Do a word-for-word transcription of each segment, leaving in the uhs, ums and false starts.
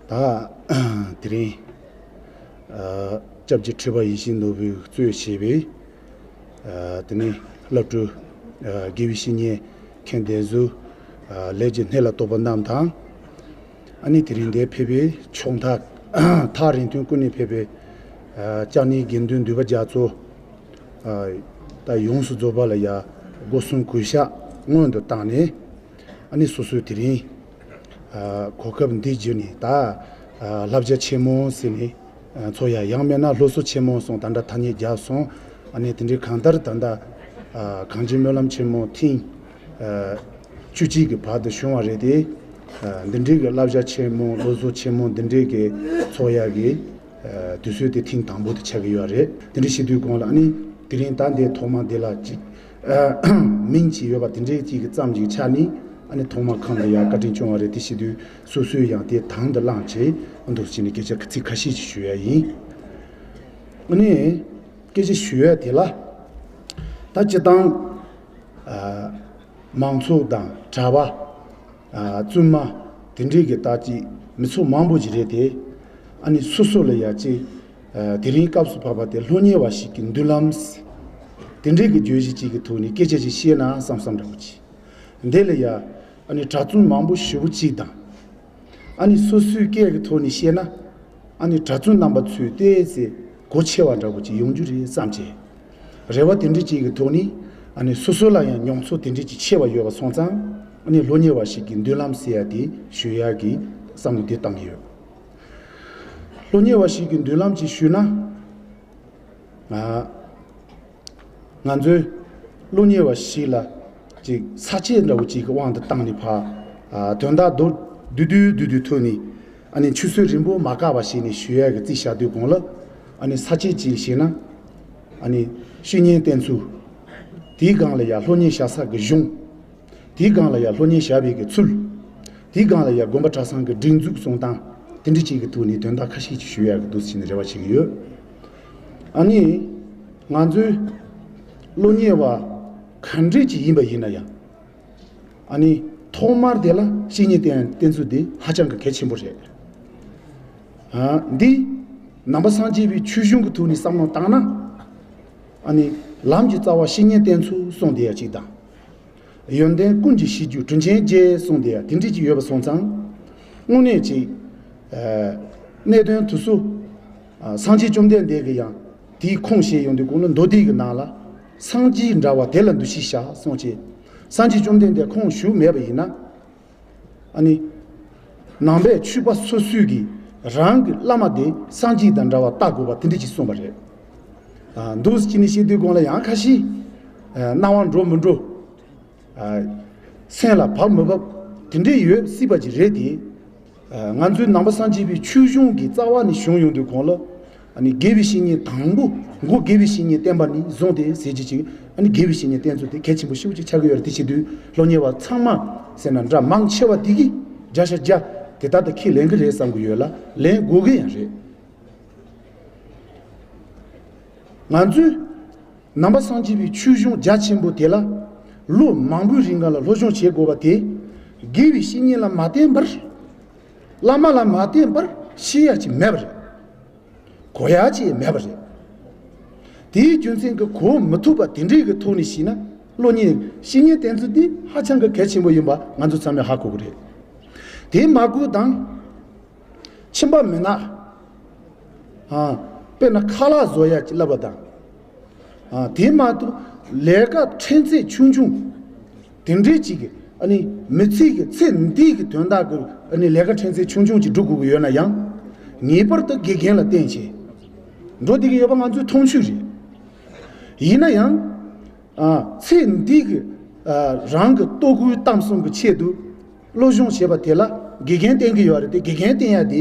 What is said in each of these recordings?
ད་དེ་རིང་ཨ་སྐྱབས་རྗེ་ཁྲི་པ་ཡིད་བཞིན་ནོར་བུས་གཙོས་བྱས་པའི་ཨ་དེ་ནས་བླ་སྤྲུལ་ཨ་དགེ་བའི་བཤེས་གཉེན་མཁན་དེ་ཚོ་ཨ་ལས་ཀྱི་སྣེ་ལ་གཏོགས་པ་རྣམས་དང་། ཨ་ནི་དེ་རིང་འདིར་ཕེབས་པའི་ཕྱོགས་མཐའ་ཐག་རིང་ཐུང་ཀུན་ནས་ཕེབས་པའི་ཨ་ལྕགས་ནི་དགེ་འདུན་འདུས་པ་རྒྱ་མཚོ་ཨ་ད་ཡོངས་སུ་རྫོགས་པ་ལ་ཡ་སྒོ་གསུམ་གུས་ཕྱག་སྔོན་དུ་བཏང་ནས། ཨ་ནི་སོ་སོའི་དེ་རིང་ཨ་གོ་སྐབས་འདི་བརྒྱུད་ནས་ད་ཨ་བསླབ་བྱ་ཆེན་མོ་ཟེར་ནས་ཨ་ཚོགས་ཡ། ཡང་མིན་ན་སློབ་གསོ་ཆེན་མོ་སོང་། ད་ལྟ་ཐ་སྙད་བརྒྱབ་སོང་། ཨ་ནི་དེ་འདྲའི་གང་ལྟར་ད་ལྟ་ཨ་གངས་ཅན་སྨོན་ལམ་ཆེན་མོ་ཐེངས་ཨ་བཅུ་གཅིག་གི་བར་དུ་བྱུང་བ་རེད་དེ། ཨ་འདི་འདྲའི་གི་བསླབ་བྱ་ཆེན་མོ་སློབ་གསོ་ཆེན་མོ་འདི་འདྲའི་གི་ཚོགས་ཡ་གི་ཨ་དུས་ཚོད་དེ་ཐེངས་དང་པོ་དེ་ཆགས་ཀྱི་ཡོད་རེད། དེ་འདྲ་བྱེད་དུས་གོང་ལ་ཨ་ནི་དེ་རིང་ད་འདི་ཐོག་མ་འདི་ལ་ཅིག་ཨ་མིང་ཅིག་ཡོད་པ་དེ་འདྲའི་ཅིག་གི་ཙམ་ཅིག་ཆགས་ནས། ཨ་ནི་ཐོག་མ་ཁམས་ལ་ཡ་བཀའ་དྲིན་བསྐྱངས་པ་རེད། དེ་བྱེད་དུས་སོ་སོས་ཡང་དེ་དང་དུ་བླངས་བྱས་འདུག་བྱས་ནས་སྐད་ཆ་ཚིག་ཁ་ཤས་ཅིག་ཞུ་ཡ་ཡིན། ཨ་ནི་སྐད་ཆ་ཞུ་ཡ་དེ་ལ་ད་སྤྱིར་བཏང་ཨ་མང་ཚོགས་དང་གྲྭ་པ། ཨ་བཙུན་མ་དེ་འདྲའི་གི་ད་ཅིག་མི་ཚོགས་མང་པོ་ཅིག་རེད་དེ། ཨ་ནི་སོ་སོ་ལ་ཡ་ཅིག་ཨ་དེ་རིང་སྐབས་སུ་བབས་པ་དེ་སློབ་གཉེར་བ་ཞིག་གི་མདུན་ལམ་དེ་འདྲའི་གི་བརྗོད་གཞི་ཅིག་གི་ཐོག་ནས་སྐད་ཆ་ཅིག་བཤད་ན་བསམ་བསམ་འདྲ་བོ་ཅིག་འདི་ལ་ཡ་ཨ་ནི་གྲྭ་བཙུན་མང་པོ་ཞེ་པོ་ཅིག་དང་། ཨ་ནི་སོ་སོའི་སྐད་ཀྱི་ཐོག་ནས་བཤད་ན། ཨ་ནི་གྲྭ་བཙུན་རྣམ་པ་ཚོས་ཏོག་ཙམ་གོ་ཆེ་བ་འདྲ་བོ་ཅིག་ཡོང་རྒྱུ་རེད་བསམ་བྱས། རེ་བ་དེ་འདྲ་ཅིག་གི་ཐོག་ནས། ཨ་ནི་སོ་སོ་ལ་ཡང་མྱོང་ཚོར་དེ་འདྲ་ཅིག་ཆེ་བ་ཡོད་པ་སོང་ཙང་། ཨ་ནི་སློབ་གཉེར་བ་ཞིག་གི་མདུན་ལམ་ཟེར་ཡ་དེ་ཞུ་ཡ་གི་བསམ་བློ་དེ་བཏང་གི་ཡོད། སློབ་གཉེར་བ་ཞིག་གི་མདུན་ལམ་ཅིག་ཞུས་ན། ང་ང་ཚོའི་སློབ་གཉེར་བ་ཞིག་ལ་ཅིག་ས་བཅད་འདྲ་བོ་ཅིག་གི་དབང་དུ་བཏང་ནས་ཕར་ཨ་དོན་དག་མདོར་བསྡུས་བསྡུས་བསྡུས་བསྡུས་ཐོག་ནས། ཨ་ནི་ཆུད་ཟོས་རིང་པོ་མ་བཀག་པ་བྱས་ནས་ཞུ་ཡ་གི་རྩིས་བཞག་དུས་གོང་ལ། ཨ་ནི་ས་བཅད་ཅིག་བྱས་ན། ཨ་ནི་བཤེས་གཉེན་བསྟེན་ཚུལ། དེའི་སྒང་ལ་ཡ་སློབ་གཉེར་བྱ་ས་གི་གཞུང་། དེའི་སྒང་ལ་ཡ་སློབ་གཉེར་བྱ་བའི་གི་ཚུལ། དེའི་སྒང་ལ་ཡ་དགོན་པ་གྲྭ་ཚང་གི་སྒྲིག་འཛུགས་སྲུང་སྟངས། དེ་འདྲ་ཅིག་གི་ཐོག་ནས་དོན་དག་ཁ་ཤས་ཅིག་ཞུ་ཡ་གི་འདུག་ཟེར་ནས་རེ་བ་བྱེད་ཀྱི་ཡོད། ཨ་ནི། ང་ཚོའི་སློབ་གཉེར་བ་ག་འདྲས་ཅིག་ཡིན་པ་ཡིན་ན་ཡང་། ཨ་ནི་ཐོག་མར་དེ་ལ་བཤེས་གཉེན་བསྟེན་བསྟེན་ཚུལ་དེ་ཧ་ཅང་གི་གལ་ཆེན་པོ་རེད། ཨ་འདི་ནང་པ་སངས་རྒྱས་པའི་ཆོས་གཞུང་གི་ཐོག་ནས་བསམ་བློ་བཏང་ན། ཨ་ནི་ལམ་གྱི་རྩ་བ་བཤེས་གཉེན་བསྟེན་ཚུལ་གསུངས་བསྡད་ཡ་གཅིག་དང་། ཡོན་ཏན་ཀུན་གྱི་གཞི་རྒྱུ་དྲིན་ཅན་རྗེ་གསུངས་བསྡད་ཡ་དེ་འདྲ་ཅིག་ཡོད་པ་སོང་ཙང་། དངོས་གནས་ཅིག་ཨ་གནད་དོན་དེ་ཚོ་ཨ་སངས་རྒྱས་བཅོམ་ལྡན་འདས་ཀྱིས་ཡང་དེའི་ཁུངས་བཤད་ཡོང་དུས་གོང་ལ་མདོ་སྡེ་གི་ནང་ལ། སངས་རྒྱས་འདྲ་བ་དེ་ལ་འདུ་ཤེས་བྱ་གསུངས་བྱས། སངས་རྒྱས་བཅོམ་ལྡན་འདས་ཁོང་བཞུགས་མེད་པ་ཡིན་ན། ཨ་ནི། ནང་པའི་ཆོས་པ་སོ་སོས་ཀྱིས་རང་གི་བླ་མ་དེ་སངས་རྒྱས་དང་འདྲ་བ་བལྟ་དགོས་པ་དེ་འདྲ་ཅིག་གསུངས་པ་རེད། ཨ་འདུག་ཅི་ནས་བཤད་དུས་གོང་ལ་ཡང་ཁ་ཤས་ཨ་སྣང་བ་འགྲོ་མི་འགྲོ། ཨ་སེམས་ལ་བབས་མི་བབས་དེ་འདྲ་ཡོད་སྲིད་པ་ཅིག་རེད་དེ། ཨ་ང་ཚོའི་ནང་པ་སངས་རྒྱས་པའི་ཆོས་གཞུང་གི་རྩ་བ་ནས་བྱུང་ཡོང་དུས་གོང་ལ། ཨ་ནི་དགེ་བའི་བཤེས་གཉེན་དང་པོ། མགོ་དགེ་བའི་བཤེས་གཉེན་བསྟེན་པ་ནས་བཟུང་སྟེ་ཟེར་གྱི་ཅིག་ཨ་ནི་དགེ་བའི་བཤེས་གཉེན་བསྟེན་ཚུལ་དེ་གལ་ཆེན་པོ་ཞེ་པོ་ཅིག་ཆགས་ཀྱི་ཡོད་རེད། དེ་བྱེད་དུས་སློབ་གཉེར་བ་ཚང་མ་ཟེར་ན་འདྲ་མང་ཆེ་བ་དེ་གིས་བརྒྱ་ཆ་བརྒྱ་དེ་ལྟར་དུ་ཁས་ལེན་གྱི་རེད་བསམ་གྱི་ཡོད་ལ། ལེན་དགོས་ཀྱི་ཡང་རེད། ང་ཚོས་ནང་པ་སངས་རྒྱས་པའི་ཆོས་གཞུང་རྒྱ་ཆེན་པོ་དེ་ལ་ལོ་མང་པོའི་རིང་ག་ལ་སློབ་སྦྱོང་བྱེད་དགོས་པ་དེ། དགེ་བའི་བཤེས་གཉེན་ལ་མ་བསྟེན་པར། བླ་མ་ལ་མ་བསྟེན་པར་ཤེས་ཡ་ཅིག་མེད་པ་རེད། གོ་ཡ་ཅིག་མེད་པ་རེད། དེའི་རྒྱུ་མཚན་གྱིས་གོ་མི་ཐུབ་པ་དེ་འདྲའི་གི་ཐོག་ནས་བཤད་ན། སློབ་གཉེར་བཤེས་གཉེན་བསྟེན་ཚུལ་འདི་ཧ་ཅང་གི་གལ་ཆེན་པོ་ཡིན་པ་ང་ཚོ་ཚང་མས་ཧ་གོ་གི་རེད། དེ་མ་གོ་དང་། ཁྱིམ་པ་མི་ནག་ཨ་དཔེར་ན་ཁ་ལག་བཟོ་ཡ་ཅིག་བསླབ་པ་དང་། ཨ་དེ་མ་གཏོགས་ལས་ཀ་ཕྲན་ཚེགས་ཆུང་ཆུང་དེ་འདྲའི་ཅིག་གི་ཨ་ནི་མི་ཚེ་གི་ཚེ་འདིའི་གི་དོན་དག་གི་ཨ་ནི་ལས་ཀ་ཕྲན་ཚེགས་ཆུང་ཆུང་ཅིག་སྒྲུབ་དགོས་ཀྱི་ཡོད་ན་ཡང་། ངེས་པར་དུ་དགེ་རྒན་ལ་བསྟེན་བྱས་འགྲོ་བསྡད་ཀྱི་ཡོད་པ་ང་ཚོའི་མཐོང་ཆོས་རེད། ཡིན་ན་ཡང་། ཨ་ཚེ་འདི་གི་ཨ་རང་གི་ལྟོ་གོས་གཏམ་གསུམ་གྱི་ཆེད་དུ་སློབ་སྦྱོང་བྱེད་པ་དེ་ལ་དགེ་རྒན་བསྟེན་གྱི་ཡོད་རེད་དེ། དགེ་རྒན་བསྟེན་ཡ་དེ་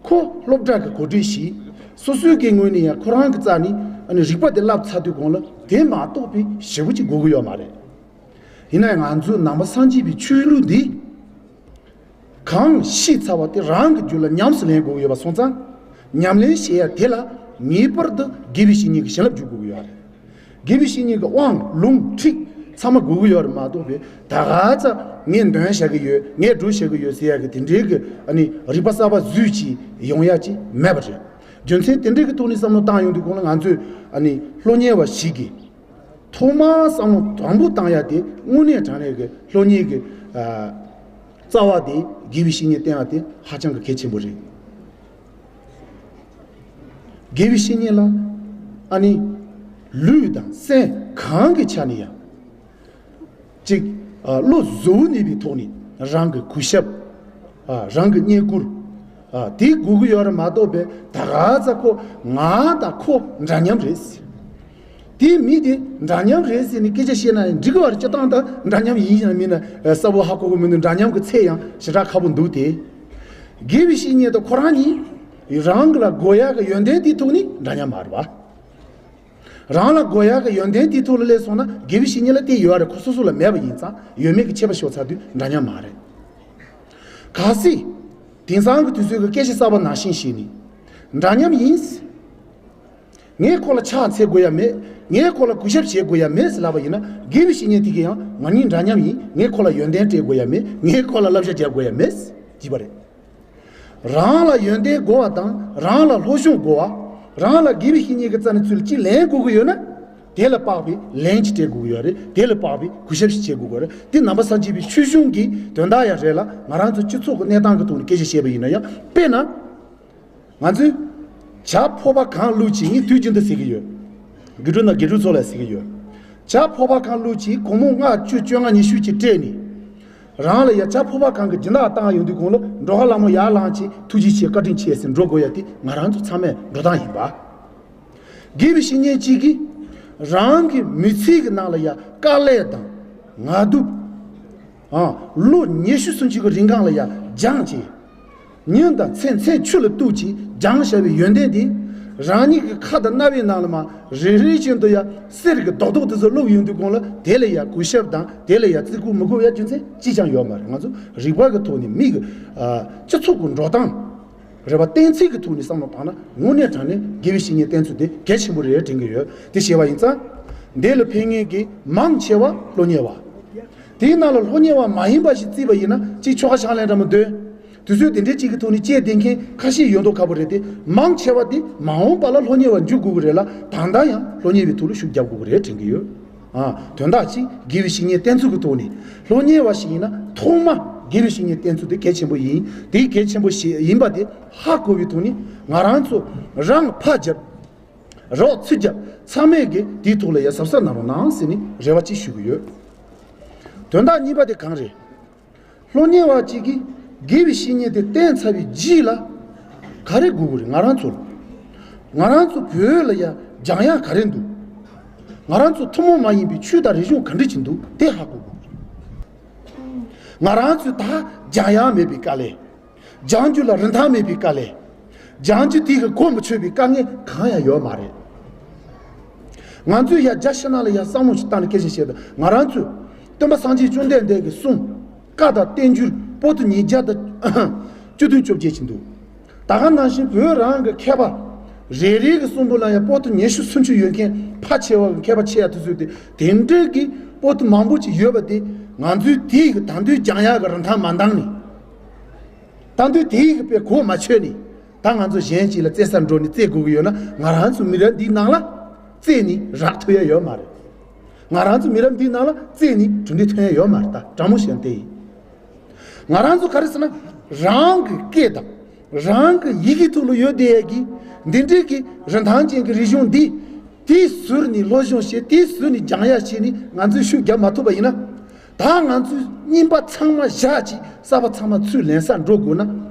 ཁོ་སློབ་གྲྭ་གི་གོ་སྒྲིག་ཞིག་སོ་སོའི་གི་ངོས་ནས་ཡང་ཁོ་རང་གི་རྩ་ནས་ཨ་ནི་རིག་པ་དེ་བསླབ་ཚར་དུས་གོང་ལ་དེ་མ་གཏོགས་པའི་ཞེ་པོ་ཅིག་དགོས་ཀྱི་ཡོད་མ་རེད། ཡིན་ན་ཡང་ང་ཚོའི་ནང་པ་སངས་རྒྱས་པའི་ཆོས་ལུགས་འདི། གང་ཤེས་ཚར་བ་དེ་རང་གི་རྒྱུད་ལ་ཉམས་སུ་ལེན་དགོས་ཀྱི་ཡོད་པ་སོང་ཙང་། ཉམས་ལེན་བྱེད་ཡ་དེ་ལ་ངེས་པར་དུ་དགེ་བའི་བཤེས་གཉེན་གྱི་བྱིན་རླབས་འཇུག་དགོས་ཀྱི་ཡོད་རེད། དགེ་བའི་བཤེས་གཉེན་གྱི་དབང་ལུང་ཁྲིད་ ཚང་མ་དགོས་ཀྱི་ཡོད་རེད་མ་གཏོགས་པའི་ད་ག་ཚ་ངས་འདོན་བྱ་གི་ཡོད། ངས་སྒྲུབ་བྱ་གི་ཡོད་ཟེར་ཡ་གི་དེ་འདྲའི་གི་ཨ་ནི་རིག་པ་གསར་པ་བཟོས་ཅིག་ཡོང་ཡ་ཅིག་མེད་པ་རེད། རྒྱུ་མཚན་དེ་འདྲའི་གི་ཐོག་ནས་བསམ་བློ་བཏང་ཡོང་དུས་གོང་ལ་ང་ཚོས་ཨ་ནི་སློབ་གཉེར་བ་ཞིག་གིས་ཐོག་མར་བསམ་བློ་དང་པོ་བཏང་ཡ་དེ་དངོས་གནས་དྲང་གནས་ཀྱི་སློབ་གཉེར་གྱི་ཨ་རྩ་བ་དེ་དགེ་བའི་བཤེས་གཉེན་བསྟེན་ཡ་དེ་ཧ་ཅང་གི་གལ་ཆེན་པོ་རེད། དགེ་བའི་བཤེས་གཉེན་ལ་ཨ་ནི་ལུས་དང་སེམས་གང་གི་ཆ་ནས་ཡང་གཅིག་ཨ་བློ་གཟུ་བོ་གནས་པའི་ཐོག་ནས་རང་གི་གུས་ཞབས། ཨ་རང་གི་བསྙེན་བཀུར། ཨ་དེ་དགོས་ཀྱི་ཡོད་རེད་མ་གཏོགས་པའི་ད་ག་ཚ་ཁོ་ང་དང་ཁོ་འདྲ་མཉམ་རེད་ཟེར། དེ་མི་དེ་འདྲ་མཉམ་རེད་ཟེར་ནས་སྐད་ཆ་བཤད་ན་ཡང་འགྲིག་གི་བར་སྤྱི་བཏང་དང་འདྲ་མཉམ་ཡིན་ཡང་མིན་ན་གསལ་པོ་ཧ་གོ་གི་མི་འདུག་འདྲ་མཉམ་གྱི་ཚད་ཡང་ཞེ་དྲག་ཁག་པོ་འདུག་སྟེ། དགེ་བའི་བཤེས་གཉེན་དང་ཁོ་རང་གཉིས་རང་གི་ལ་དགོས་ཡག་གི་ཡོན་ཏན་དེའི་ཐོག་ནས་འདྲ་མཉམ་མ་རེད་བ། རང་ལ་དགོས་ཡག་གི་ཡོན་ཏན་དེའི་ཐོག་ལ་སླེབས་སོང་ན་དགེ་བའི་བཤེས་གཉེན་ལ་དེ་ཡོད་རེད། ཁོ་སོ་སོ་ལ་མེད་པ་ཡིན་ཙང་ཡོད་མེད་ཀྱི་ཁྱད་པར་ཤོར་ཚར་དུས་འདྲ་མཉམ་མ་རེད། གལ་སྲིད་དེང་སང་གི་དུས་ཚོད་ཀྱི་སྐད་ཆ་གསར་པ་ནང་བཞིན་བཤད་ནས་འདྲ་མཉམ་ཡིན། ངས་ཁོ་ལ་ཕྱག་འཚལ་དགོས་ཡ་མེད། ངས་ཁོ་ལ་གུས་ཞབས་བྱེད་དགོས་ཡ་མེད་ཟེར་ལབ་པ་ཡིན་ན་དགེ་བའི་བཤེས་གཉེན་དེ་གས་ཡང་ང་གཉིས་འདྲ་མཉམ་ཡིན། ངས་ཁོ་ལ་ཡོན་ཏན་སྤྲད་དགོས་ཡ་མེད། ངས་ཁོ་ལ་བསླབ་བྱ་རྒྱག་དགོས་ཡ་མེད་ཟེར་གྱི་པ་རེད། རང་ལ་ཡོན་ཏན་དགོས་པ་དང་རང་ལ་སློབ་སྦྱོང་དགོས་པ། རང་ལ་དགེ་བའི་བཤེས་གཉེན་གྱི་རྩ་ནས་ཚུལ་གཅིག་ལེན་དགོས་ཀྱི་ཡོད་ན། དེ་ལ་དཔག་པའི་ལན་གཅིག་སྤྲད་དགོས་ཀྱི་ཡོད་རེད། དེ་ལ་དཔག་པའི་གུས་ཞབས་ཤིག་བྱེད་དགོས་ཀྱི་ཡོད་རེད། དེ་ནང་པ་སངས་རྒྱས་པའི་ཆོས་གཞུང་གི་དོན་དག་ཡང་རེད་ལ་ང་རང་ཚོ་སྤྱི་ཚོགས་ཀྱི་གནས་སྟངས་ཀྱི་ཐོག་ནས་སྐད་ཆ་བཤད་པ་ཡིན་ན་ཡང་དཔེར་ན། ང་ཚོས་བྱ་ཕོར་པ་གང་བླུགས་ཅིག་ངས་དུས་རྒྱུན་དུ་ཟེར་གྱི་ཡོད། དགེ་ཕྲུག་ན་དགེ་ཕྲུག་ཚོ་ལ་ཟེར་གྱི་ཡོད། བྱ་ཕོར་པ་གང་བླུགས་ཅིག་སྒོར་མོ་ལྔ་བཅུ་བཅོ་ལྔ་ཉི་ཤུ་ཅིག་སྤྲད་ནས། རང་ལ་ཡ་བྱ་ཕོར་པ་གང་གི་སྦྱིན་བདག་བཏང་ཡོང་དུས་གོང་ལ་འགྲོ་ཁ་ལ་མོ་ཡར་ལངས་ཅིག་ཐུགས་རྗེ་ཆེ་བཀའ་དྲིན་ཆེ་ཟེར་འགྲོ་དགོས་ཡ་དེ་ང་རང་ཚོ་ཚང་མས་འགྲོ་སྟངས་ཡིན་པ། དགེ་བའི་བཤེས་གཉེན་གཅིག་གིས་རང་གི་མི་ཚེ་གི་ནང་ལ་ཡ་དཀའ་ལས་དང་ངལ་དུབ། ཨ་ལོ་ཉི་ཤུ་སུམ་ཅུ་གི་རིང་གང་ལ་ཡ་སྦྱངས་ཀྱི། ཉིན་དང་མཚན་མཚན་ཆུ་ལ་གཏུགས་ཀྱིས་སྦྱངས་བཞག་པའི་ཡོན་ཏན་དེ། རང་ཉིད་ཀྱི་ཁ་དང་རྣ་བའི་ནང་ལ་མ་རེ་རེ་བཞིན་དུ་ཡ་གསེར་གྱི་རྡོག་རྡོག་དེ་ཚོ་བླུགས་ཡོང་དུས་གོང་ལ་དེ་ལ་ཡ་གུས་ཞབས་དང་དེ་ལ་ཡ་བརྩི་བཀུར་མི་དགོས་ཡ་རྒྱུ་མཚན་ཅི་ཅང་ཡོད་མ་རེད། ང་ཚོ་རིག་པ་གི་ཐོག་ནས་མི་གི་ཨ་སྤྱི་ཚོགས་ཀྱི་འགྲོ་སྟངས། རེ་བ་གཏན་ཚིགས་ཀྱི་ཐོག་ནས་བསམ་བློ་བཏང་ན་དངོས་གནས་དྲང་གནས་དགེ་བའི་བཤེས་གཉེན་བསྟེན་ཚུལ་དེ་གལ་ཆེན་པོ་རེད་དྲན་གྱི་ཡོད། དེ་བཤད་པ་ཡིན་ཙང་། འདི་ལ་ཕན་མཁན་གྱི་མང་ཆེ་བ་སློབ་གཉེར་བ། དེའི་ནང་ལ་སློབ་གཉེར་བ་མ་ཡིན་པ་ཞིག་བརྩིས་པ་ཡིན་ན་གཅིག་ཆོ་ག་ཕྱག་ལེན་འདྲ་མོ་འདོན། དུས་ཚོད་དེ་འདྲའི་གཅིག་གི་ཐོག་ནས་བཅད་བསྡད་མཁན་ཁ་ཤས་ཡོད་མདོག་ཁ་པོ་རེད་དེ་མང་ཆེ་བ་དེ་མ་འོངས་པ་ལ་སློབ་གཉེར་བ་འཇུག་དགོས་ཀྱི་རེད་ལ་ད་ལྟ་ཡང་སློབ་གཉེར་བའི་ཐོག་ལ་ཤུགས་རྒྱབ་དགོས་ཀྱི་རེད་དྲན་གྱི་ཡོད། ཨ། དོན་དག་གཅིག་དགེ་བའི་བཤེས་གཉེན་བསྟེན་ཚུལ་གྱི་ཐོག་ནས་སློབ་གཉེར་བ་ཞིག་ཡིན་ན་ཐོག་མ་དགེ་བའི་བཤེས་གཉེན་བསྟེན་ཚུལ་དེ་གལ་ཆེན་པོ་ཡིན། དེ་གལ་ཆེན་པོ་ཞིག་ཡིན་པ་དེ་ཧ་གོ་བའི་ཐོག་ནས་ང་རང་ཚོ་རང་ཕར་རྒྱབ་རོགས་ཚུར་རྒྱབ་ཚང་མས་གི་དེའི་ཐོག་ལ་ཡ་གཟབ་གཟབ་གནང་རོགས་གནང་ཟེར་ནས་རེ་བ་ཅིག་ཞུ་གི་ཡོད། དོན་དག་གཉིས་པ་དེ་གང་རེད། སློབ་གཉེར་བ་གཅིག་གིས་དགེ་བའི་བཤེས་གཉེན་དེ་བསྟེན་ཚར་བའི་རྗེས་ལ་ག་རེ་དགོས་ཀྱི་རེད། ང་རང་ཚོ་ལ། ང་རང་ཚོ་བོད་ལ་ཡ་སྦྱང་ཡག་ག་རེ་འདུག་ང་རང་ཚོ་ཐུན་མོང་མ་ཡིན་པའི་ཆོས་དང་རིག་གཞུང་ག་འདྲ་ཅིག་འདུག་དེ་ཧ་གོ་དགོས་ཀྱི་རེད། ང་རང་ཚོས་ད་སྦྱང་ཡག་མེད་པའི་དཀའ་ལས། སྦྱང་རྒྱུ་ལ་རིན་ཐང་མེད་པའི་དཀའ་ལས། སྦྱང་རྒྱུ་དེ་གི་གོ་མི་ཆོད་པའི་དཀའ་ངལ་གང་ཡང་ཡོད་མ་རེད། ང་ཚོས་ཡ་རྒྱ་ཕྱི་ནང་ལ་ཡ་བསམ་བློ་ཞིག་བཏང་ནས་སྐད་ཆ་བཤད་དུས་ང་རང་ཚོས་སྟོན་པ་སངས་རྒྱས་བཅོམ་ལྡན་འདས་ཀྱི་གསུང་བཀའ་དང་བསྟན་འགྱུར་པོ་ཏི་ཉིས་བརྒྱ་དང་བཅུ་བདུན་བཅོ་བརྒྱད་ཅིག་འདུག་ད་ག་ནང་བཞིན་བོད་རང་གི་མཁས་པ་རེ་རེ་གི་གསུང་འབུམ་ལ་ཡ་པོ་ཏི་ཉི་ཤུ་སུམ་ཅུ་ཡོད་མཁན་ཕལ་ཆེ་བ་གི་མཁས་པ་ཆེ་ཡ་དེ་ཚོས་དེ་དེ་འདྲའི་གི་པོ་ཏི་མང་པོ་ཅིག་ཡོད་པ་དེ་ང་ཚོས་དེའི་གི་ད་དུང་སྦྱང་ཡག་གི་རིན་ཐང་མ་འདང་ནས། ད་དུང་དེའི་གི་དཔེ་གོ་མ་ཆོད་ནས་ད་ང་ཚོ་གཞན་ཞིག་ལ་རྩེ་སར་འགྲོ་ནས་རྩེ་དགོས་ཀྱི་ཡོད་ན་ང་རང་ཚོ་མི་རབས་འདིའི་ནང་ལ་རྩེ་ནས་རག་ཐུབ་ཡ་ཡོད་མ་རེད། ང་རང་ཚོ་མི་རབས་འདིའི་ནང་ལ་རྩེ་ནས་གྲུབ་འབྲས་ཐོན་ཡ་ཡོད་མ་རེད། ད་དྲང་མོ་བཤད་ན་དེ་ཡིན། ང་རང་ཚོ་ག་རེ་ཟེར་ན་རང་གི་སྐད་དང་རང་གི་ཡི་གེ་ཐོག་ལ་ཡོད་བསྡད་ཡ་གི་འདི་འདྲའི་གི་རིན་ཐང་ཅན་གྱི་རིག་གཞུང་འདི་དེའི་ཟུར་ནས་སློབ་སྦྱོང་བྱེད་དེའི་ཟུར་ནས་སྦྱང་ཡ་བྱས་ནས་ང་ཚོས་ཤུགས་རྒྱབ་མ་ཐུབ་པ་ཡིན་ན། ད་ང་ཚོས་རྙིང་པ་ཚང་མ་བཞག་ཅིག་གསར་པ་ཚང་མ་ཚུར་ལེན་སར་འགྲོ་དགོས་ན་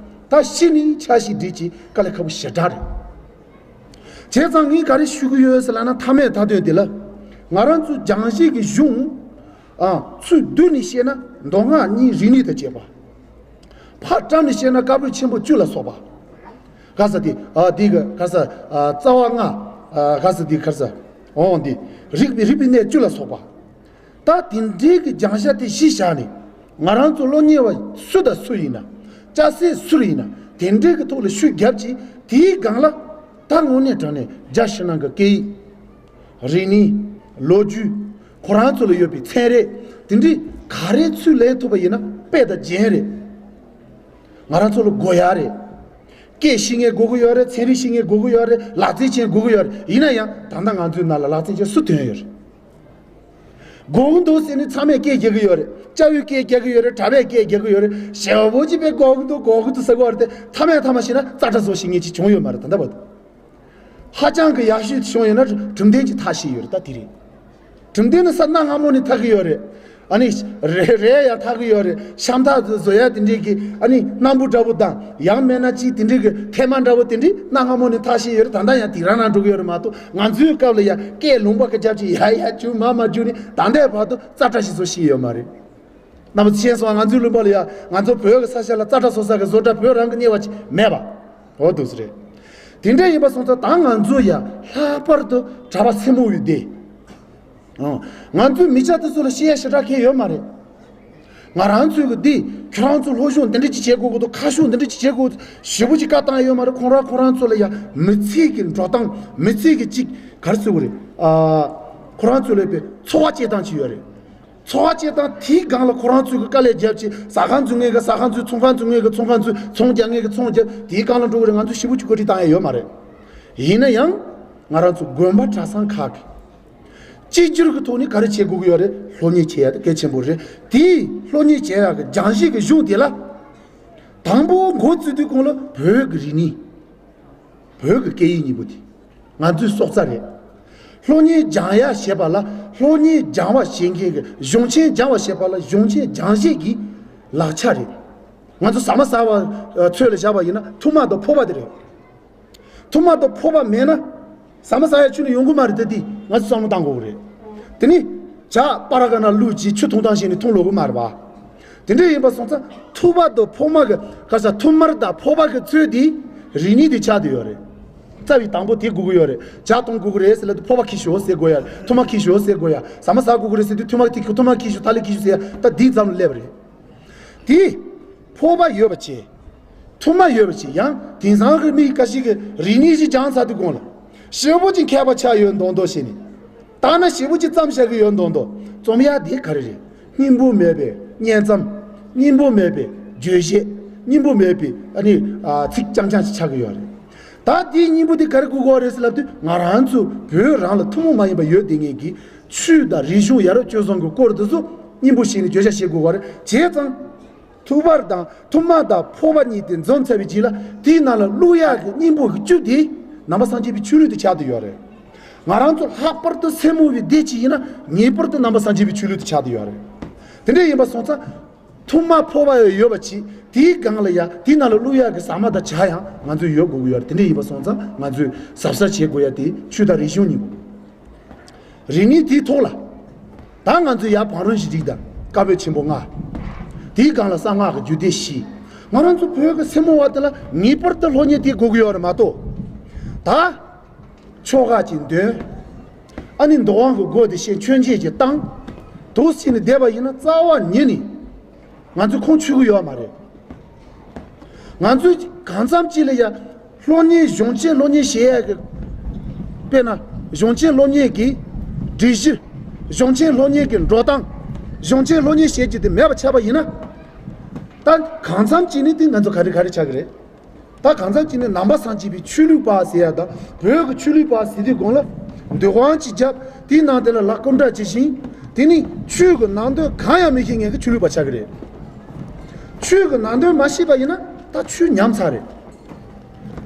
ད་གཞི་ནས་ཆ་ཤས་སྒྲིལ་ཅིག་དཀའ་ལས་ཁག་པོ་ཞེ་དྲག་རེད། བྱས་ཙང་ངས་ག་རེ་ཞུ་གི་ཡོད་ཟེར་ལབ་ན་མཐའ་མའི་མཐའ་དོན་དེ་ལ་ང་རང་ཚོའི་སྦྱང་བྱེད་ཀྱི་གཞུང་ཨ་ཚུར་བསྡུས་ནས་བཤད་ན་མདོ་སྔགས་གཉིས་རིག་གནས་དང་བཅས་པ། ཕར་བཀྲམ་ནས་བཤད་ན་བཀའ་པོད་ཆེན་པོ་བཅུ་ལ་སོགས་པ། ག་ས་དེ་ཨ་དེ་གི་ག་ས་ཨ་རྩ་བ་ལྔ་ཨ་ག་ས་དེ་ག་ས་འོང་དེ་རིག་པའི་རིག་པའི་གནས་བཅུ་ལ་སོགས་པ། ད་དེ་འདྲའི་གི་སྦྱང་བྱ་དེ་གཞི་བཞག་ནས་ང་རང་ཚོ་སློབ་གཉེར་བ་སུ་དང་སུ་ཡིན་ན་སྐྱ་སེར་སུ་ཡིན་ན་དེ་འདྲའི་གི་ཐོག་ལ་ཤུགས་རྒྱབ་ཀྱིས་དེའི་སྒང་ལ་ད་དངོས་གནས་དྲང་གནས་རྒྱ་ཕྱི་ནང་གི་སྐད་ཡིག་རིག་གནས། ལོ་རྒྱུས། ཁོ་རང་ཚོ་ལ་ཡོད་པའི་ཚན་རིག་དེ་འདྲའི་ག་རེ་ཚུར་ལེན་ཐུབ་པ་ཡིན་ན་དཔེ་དང་རྒྱན་རེད། ང་རང་ཚོ་ལ་དགོས་ཡག་རེད། སྐད་ཤེས་མཁན་དགོས་ཀྱི་ཡོད་རེད། ཚན་རིག་ཤེས་མཁན་དགོས་ཀྱི་ཡོད་རེད། ལག་རྩལ་ཅན་དགོས་ཀྱི་ཡོད་རེད། ཡིན་ན་ཡང་ད་ལྟ་ང་ཚོའི་ནང་ལ་ལག་རྩལ་ཅན་སུ་ཐོན་ཡོད་རེད། དགོས་འདུག་ཟེར་ནས་ཚང་མས་སྐད་རྒྱག་གི་ཡོད་རེད། སྐྱ་བོས་སྐད་རྒྱག་གི་ཡོད་རེད། གྲྭ་པས་སྐད་རྒྱག་གི་ཡོད་རེད། ཞེ་པོ་ཅིག་པས་དགོས་འདུག་དགོས་འདུག་ཟེར་གི་ཡོད་རེད་དེ། མཐའ་མའི་མཐའ་མ་ཞིག་ན་རྩ་ཁྲ་བཟོ་ཤེས་མཁན་ཅིག་བྱུང་ཡོད་མ་རེད་ད་ལྟ་བར་དུ། ཧ་ཅང་གི་ཡག་ཤོས་དེ་བྱུང་ཡོད་ན་གྲུབ་མཐའ་ཅིག་ཐག་ཤེས་ཡོད་རེད་ད་དེ་རེད། གྲུབ་མཐའ་ནི་ས་གནའ་སྔ་མོ་ནས་ཐག་གི་ཡོད་རེད། ཨ་ནི་རས་རས་ཡང་ཐག་གི་ཡོད་རེད། ཤམ་ཐག་བཟོ་ཡ་དེ་འདྲས་ཀྱི་ཨ་ནི་སྣམ་བུ་འདྲ་བོ་དང་ཡང་མིན་ན་ཅིག་དེ་འདྲས་ཀྱི་ཐལ་མ་འདྲ་བོ་དེ་འདྲས་གནའ་སྔ་མོ་ནས་ཐག་ཤེས་ཡོད་རེད། ད་ལྟ་ཡང་དེ་རང་རང་འགྲོ་གི་ཡོད་རེད་མ་གཏོགས། ང་ཚོའི་སྐབས་ལ་ཡང་སྐད་ལུང་པ་གི་རྒྱབ་ཀྱི་ཡ་ཡ་རྒྱུག་མ་མ་རྒྱུག་ནི་ད་ལྟའི་བར་དུ་རྩ་ཁྲ་ཞིག་བཟོ་ཤེས་ཡོད་མ་རེད། རྣམ་པ་ཚོ་ཤེས་སོང་། ང་ཚོའི་ལུང་པ་ལ་ཡ་ང་ཚོ་བོད་ཀྱི་ས་ཆ་ལ་རྩ་ཁྲ་བཟོ་ས་གི་བཟོ་གྲྭ་བོད་རང་གི་གཉེར་བ་ཅིག་མེད་པ། འོ་འདུག་སེ་རེད། དེ་འདྲ་ཡིན་པ་སོང་ཙང་ད་ང་ཚོ་ཡ་ལྷག་པར་དུ་གྲྭ་པ་སེར་མོ་བའི་སྡེ། ཨོ། ང་ཚོའི་མི་སྐྱ་དེ་ཚོ་ལ་བཤད་ཡ་ཞེ་དྲག་གང་ཡོད་མ་རེད། ང་རང་ཚོའི་གི་འདི་ཁྱོད་རང་ཚོ་སློབ་སྦྱོང་འདི་འདྲ་ཅིག་བྱེད་དགོས་ཀྱི་འདུག་ཁ་ཤུགས་འདི་འདྲ་ཅིག་བྱེད་དགོས་ཞེ་པོ་ཅིག་བཀའ་བཏང་ཡ་ཡོད་མ་རེད། ཁོང་རང་ཁོང་རང་ཚོ་ལ་ཡ་མི་ཚེ་གི་འགྲོ་སྟངས། མི་ཚེ་གི་ཅིག་ག་རེ་ཟེར་དགོས་རེད། ཨ། ཁོ་རང་ཚོ་ལ་ཡོད་པའི་འཚོ་བ་སྐྱེལ་སྟངས་ཅིག་ཡོད་རེད། འཚོ་བ་སྐྱེལ་སྟངས་དེའི་སྒང་ལ་ཁོ་རང་ཚོས་ཀྱི་དཀའ་ལས་བརྒྱབ་ཅིག་ཟ་ཁང་འཛུགས་མཁན་གྱི་ཟ་ཁང་འཛུགས། ཚོང་ཁང་འཛུགས་མཁན་གྱི་ཚོང་ཁང་འཛུགས། ཚོང་རྒྱག་མཁན་གྱི་ཚོང་རྒྱག་དེའི་སྒང་ལ་འགྲོ་གི་རེད། ང་ཚོས་ཞེ་པོ་ཅིག་བཀོད་སྒྲིག་བཏང་ཡ་ཡོད་མ་རེད། ཡིན་ན་ཡང་ང་རང་ཚོ་དགོན་པ་གྲྭ་ཚང་ཁག་གིས་གཅིག་གྱུར་གྱི་ཐོག་ནས་ག་རེ་བྱེད་དགོས་ཀྱི་ཡོད་རེད། སློབ་གཉེར་བྱེད་ཡ་དེ་གལ་ཆེན་པོ་རེད། དེའི་སློབ་གཉེར་བྱེད་ཡ་གི་སྦྱང་གཞི་གི་གཞུང་དེ་ལ་དང་པོ་འགོ་བཙུགས་དུས་གོང་ལ་བོད་ཀྱི་རིག་གནས། བོད་ཀྱི་སྐད་ཡིག་གཉིས་པོ་དེ་ང་ཚོའི་སྲོག་རྩ་རེད། སློབ་གཉེར་སྦྱང་ཡ་ཞེས་པ་ལ་སློབ་གཉེར་སྦྱང་བ་བྱེད་མཁན་གྱི་གཞུང་ཆེན། སྦྱང་བ་ཞེས་པ་ལ་གཞུང་ཆེན་སྦྱང་བྱེད་ཀྱི་ལག་ཆ་རེད། ང་ཚོ་ཟ་མ་ཟ་བ་ཚོད་ལ་བཞག་པ་ཡིན་ན་ཐུར་མ་དང་ཕོར་པ་དེ་རེད། ཐུར་མ་དང་ཕོར་པ་མེད་ན་ཟ་མ་ཟ་ཡ་ཁྱོན་ནས་ཡོང་གི་མ་རེད། དེ་དེ་ང་ཚོས་བསམ་བློ་བཏང་དགོས་ཀྱི་རེད། དེ་ནི་ཇ་པ་ར་ག་ན་བླུགས་ཀྱིས་ཆུ་འཐུང་སྟངས་ཤིག་ནི་འཐུང་ལོག་གི་མ་རེད་པ། དེ་འདྲ་ཡིན་པ་སོང་ཙང་ཐུར་མ་དང་ཕོར་མ་གི་ག་ས་ཐུར་མ་དང་ཕོར་པ་གི་ཚོད་དེ་རིག་གནས་དེ་ཆགས་བསྡད་ཡོད་རེད། རྩ་བའི་དང་པོ་དེ་དགོས་ཀྱི་ཡོད་རེད། ཇ་འཐུང་དགོས་ཀྱི་རེད་ཟེར་ལབ་དུས་ཕོར་པ་འཁྱེར་ཤོག་ཟེར་དགོས་ཡ། ཐུར་མ་འཁྱེར་ཤོག་ཟེར་དགོས་ཡ། ཟ་མ་ཟ་དགོས་ཀྱི་རེད་ཟེར་དུས་ཐུར་མ་འཁྱེར། ཐུར་མ་འཁྱེར་ཤོག་ཐ་ལི་འཁྱེར་ཤོག་ཟེར་ཡ། ད་འདི་ཙམ་ལ་སླེབས་པ་རེད། དེ་ཕོར་པ་ཡོད་པ་བྱས། ཐུར་མ་ཡོད་པ་བྱས། ཡང་དེང་སང་གི་མི་ཁ་ཤས་ཀྱིས་རིག་གནས་ཤིག་སྦྱངས་ཚར་དུས་གོང་ལ་ཞེ་པོ་ཅིག་མཁས་པ་ཆགས་ཡོད་མདོག་མདོག་བྱས་ནས། ད་ན་ཞེ་པོ་ཅིག་བརྩམས་བཞག་གི་ཡོད་མདོག་མདོག་རྩོམ་ཡ་དེ་ག་རེ་རེད། སྙིང་པོ་མེད་པའི་བསྙེན་རྩོམ། སྙིང་པོ་མེད་པའི་བརྗོད་བྱེད། སྙིང་པོ་མེད་པའི་ཨ་ནི་ཨ་ཚིག་རྐྱང་རྐྱང་ཞིག་ཆགས་ཀྱི་ཡོད་རེད། ད་དེའི་སྙིང་པོ་དེ་ག་རེ་དགོས་ཀྱི་ཡོད་རེད་ཟེར་ལབ་དུས་ང་རང་ཚོ་བོད་རང་ལ་ཐུན་མོང་མ་ཡིན་པ་ཡོད་བསྡད་མཁན་གྱི་ཆོས་དང་རིག་གཞུང་ཡ་རབས་སྤྱོད་བཟང་གི་སྐོར་དེ་ཚོ་སྙིང་པོ་བྱས་ནས་བརྗོད་བྱ་བྱེད་དགོས་པ་རེད། བྱས་ཙང་། ཐུར་པ་དང་ཐུར་མ་དང་ཕོར་པ་གཉིས་དེ་འཛོམས་ཚར་བའི་རྗེས་ལ་དེའི་ནང་ལ་བླུག་ཡག་གི་སྙིང་པོ་གི་བཅུད་དེ་ནང་པ་སངས་རྒྱས་པའི་ཆོས་ལུགས་དེ་ཆགས་བསྡད་ཡོད་རེད། ང་རང་ཚོ་ལྷག་པར་དུ་སེར་མོ་བའི་སྡེ་གཅིག་ཡིན་ན་ངེས་པར་དུ་ནང་པ་སངས་རྒྱས་པའི་ཆོས་ལུགས་དེ་ཆགས་བསྡད་ཡོད་རེད། དེ་འདྲ་ཡིན་པ་སོང་ཙང་། ཐུར་མ་ཕོར་པ་ཡོད་པ་བྱས། དེའི་སྒང་ལ་ཡ་དེའི་ནང་ལ་བླུག་ཡག་གི་ཟ་མ་དང་ཇ་ཡང་ང་ཚོས་ཡོད་དགོས་ཀྱི་ཡོད་རེད། དེ་འདྲ་ཡིན་པ་སོང་ཙང་ང་ཚོས་གཟབ་གཟབ་བྱེད་དགོས་ཡ་དེ་ཆོས་དང་རིག་གཞུང་གཉིས་པོ། རིག་གནས་དེའི་ཐོག་ལ། ད་ང་ཚོས་ཡར་བང་རིམ་བཞི་རིགས་དང་བཀའ་པོད་ཆེན་པོ་ལྔ། དེའི་སྒང་ལ་གསང་སྔགས་ཀྱི་རྒྱུད་སྡེ་བཞི། ང་རང་ཚོ་བོད་ཀྱི་སེར་མོ་བ་དེ་ལ་ངེས་པར་དུ་སློབ་གཉེར་དེ་དགོས་ཀྱི་ཡོད་རེད་མ་གཏོགས། ད་ཆོ་ག་ཅིག་འདོན། ཨ་ནི་འདུལ་བ་གི་སྒོ་དེ་ཕྱེ། མཆོད་མཇལ་ཅིག་བཏང་། འདུག་སེ་ནས་བསྡད་པ་ཡིན་ན་རྩ་བ་ཉིད་ནས། ང་ཚོས་ཁུངས་འཁྱོལ་གྱི་ཡོད་མ་རེད། ང་ཚོས་གང་འཚམ་ཅིག་ལ་ཡ་སློབ་གཉེར། གཞུང་ཆེན་སློབ་གཉེར་བྱེད་ཡས་ཀྱི། དཔེར་ན་གཞུང་ཆེན་སློབ་གཉེར་གྱི་སྒྲིག་གཞི། གཞུང་ཆེན་སློབ་གཉེར་གྱི་འགྲོ་སྟངས། གཞུང་ཆེན་སློབ་གཉེར་བྱེད་རྒྱུ་དེ་མེད་པ་ཆགས་པ་ཡིན་ན། ད་གང་འཚམ་ཅིག་ནས་དེ་ང་ཚོ་ག་རེ་ག་རེ་ཆགས་ཀྱི་རེད། ད་གང་འཚམ་ཅིག་ནས་ནང་པ་སངས་རྒྱས་པའི་ཆོས་ལུགས་པ་ཟེར་ཡ་དང་བོད་ཀྱི་ཆོས་ལུགས་པ་ཟེར་དུས་གོང་ལ་འདུ་ཁང་ཅིག་བརྒྱབ། དེའི་ནང་དེ་ལ་ལྷ་སྐུ་འདྲ་ཇི་བཞིན། དེ་ནི་ཆོས་ཀྱི་ནང་དོན་གང་ཡང་མི་ཤེས་མཁན་གྱི་ཆོས་ལུགས་པ་ཆགས་ཀྱི་རེད། ཆོས་ཀྱི་ནང་དོན་མ་ཤེས་པ་ཡིན་ན་ད་ཆོས་ཉམས་ཚར་རེད།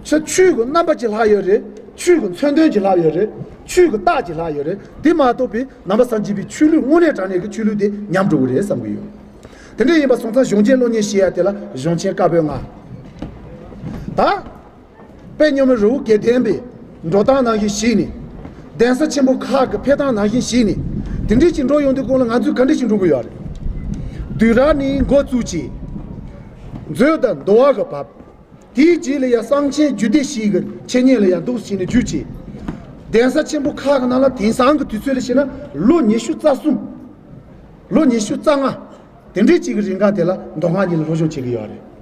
ཆ་ཆོས་ཀྱི་རྣམ་པ་ཅིག་ལྷག་ཡོད་རེད། ཆོས་ཀྱི་མཚོན་དོན་ཅིག་ལྷག་ཡོད་རེད། ཆོས་ཀྱི་རྟགས་ཅིག་ལྷག་ཡོད་རེད། དེ་མ་གཏོགས་པའི་ནང་པ་སངས་རྒྱས་པའི་ཆོས་ལུགས་དངོས་གནས་དྲང་གནས་ཀྱི་ཆོས་ལུགས་དེ་ཉམས་འགྲོ་གི་རེད་བསམ་གྱི་ཡོད། དེ་འདྲ་ཡིན་པ་སོང་ཙང་གཞུང་ཆེན་སློབ་གཉེར་ཞེས་ཡ་དེ་ལ་གཞུང་ཆེན་བཀའ་པོད་ལྔ། ད། དཔལ་མཉམ་མེད་རི་བོ་དགེ་ལྡན་པའི་འགྲོ་སྟངས་ནང་བཞིན་ཞིག་ནས། གདན་ས་ཆེན་པོ་ཁག་གི་ཕེབས་སྟངས་ནང་བཞིན་ཞིག་ནས། དེ་འདྲ་ཞིག་འགྲོ་ཡོང་དུས་གོང་ལ་ང་ཚོས་ག་འདྲ་ཞིག་འགྲོ་དགོས་ཡོད་རེད། དུས་རབས་ནས་འགོ་བཙུགས་ཀྱིས། མཛོད་དང་འདུལ་བ་གི་བབ། དེའི་རྗེས་ལ་ཡང་གསང་ཆེན་རྒྱུད་སྡེ་བཞིའི་གི་འཆད་ཉན་ལ་ཡང་འདུག་སེ་བྱས་ནས་བརྒྱུད་ཀྱིས། གདན་ས་ཆེན་པོ་ཁག་གི་ནང་ལ་དེང་སང་གི་དུས་ཚོད་ལ་བྱས་ན་ལོ་ཉི་ཤུ་རྩ་གསུམ། ལོ་ཉི་ཤུ་རྩ་ལྔ། དེ་འདྲའི་ཅིག་གི་རིང་ག་དེ་ལ་མདོ་སྔགས་གཉིས་ལ་སློབ་སྦྱོང་བྱེད་ཀྱི་ཡོད་རེད།